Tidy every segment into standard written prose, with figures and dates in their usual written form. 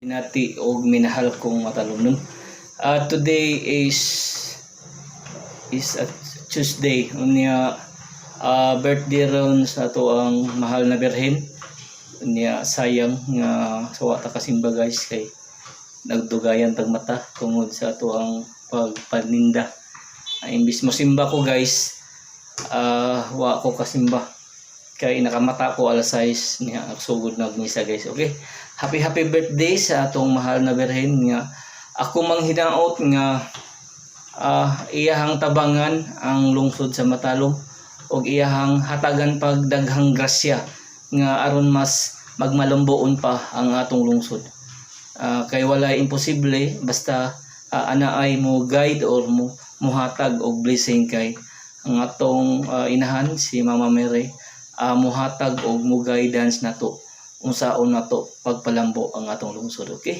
Pinati og minahal kong matalomnon. Today is a Tuesday. Unya birthday ron sa ato ang mahal na Birhen. Unya sayang nga sa wa ta kasimba, guys, kay nagdugayan tag mata tungod sa ato ang pagpaninda. Ay, imbis mo simba ko, guys, wa ko kasimba kay nakamata ko alas 6 niya sugod nagmisa, guys. Okay. Happy happy birthday sa atong mahal na Birhen nga ako manghinaot nga iyahang tabangan ang lungsod sa Matalom ug iyahang hatagan pag daghang grasya nga aron mas magmalambuon pa ang atong lungsod. Kay wala imposible basta ana ay mo guide or mo muhatag og blessing, kay ang atong inahan, si Mama Mary, muhatag og mo guidance nato unsaon nato pagpalambo ang atong lungsod. Okay,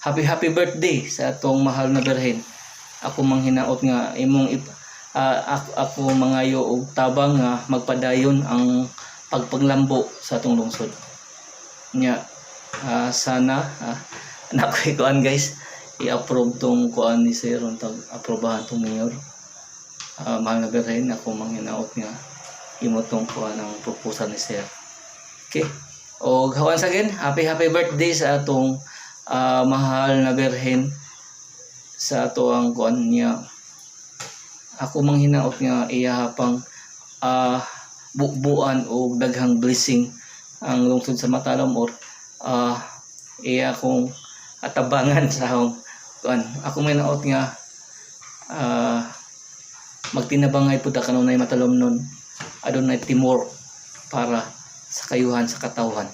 happy happy birthday sa atong mahal na Birhen. Ako manghinaot nga imong ako mangayo og tabang nga magpadayon ang pagpanglambo sa atong lungsod nya. Sana nako kuan, guys, i-approve tong kuan ni Sir, tag aprobahan tong mayor. Mahal na Birhen, ako manghinaot nga imo tong kuan ang proposal ni Sir. Okay, og once again, happy happy birthday sa atong mahal na Birhen sa ato ang kuan niya. Ako manghinaot nga iya pang bubuan og daghang blessing ang lungsod sa Matalom or iya akong atabangan sa akong kuan. Ako manghinaot nga magtinabangay pud ta kanunay, Matalomnon, adunay teamwork para sa kayuhan sa katawhan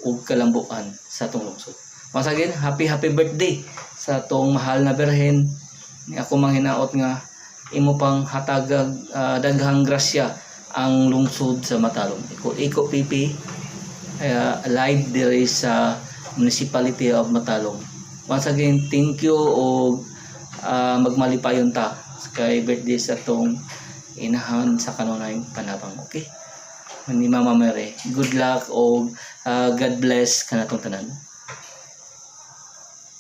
ug kalambuan sa atong lungsod. Once again, happy happy birthday sa atong mahal na Birhen. Ni ako manghinaot nga imo pang hatagag daghang grasya ang lungsod sa Matalom. Iko Iko PP live diri sa Municipality of Matalom. Once again, thank you og magmalipayon ta kay birthday sa atong inahan sa kanunayng panabang. Okay? Ni Mama Mary. Good luck og God bless kanatong tanan.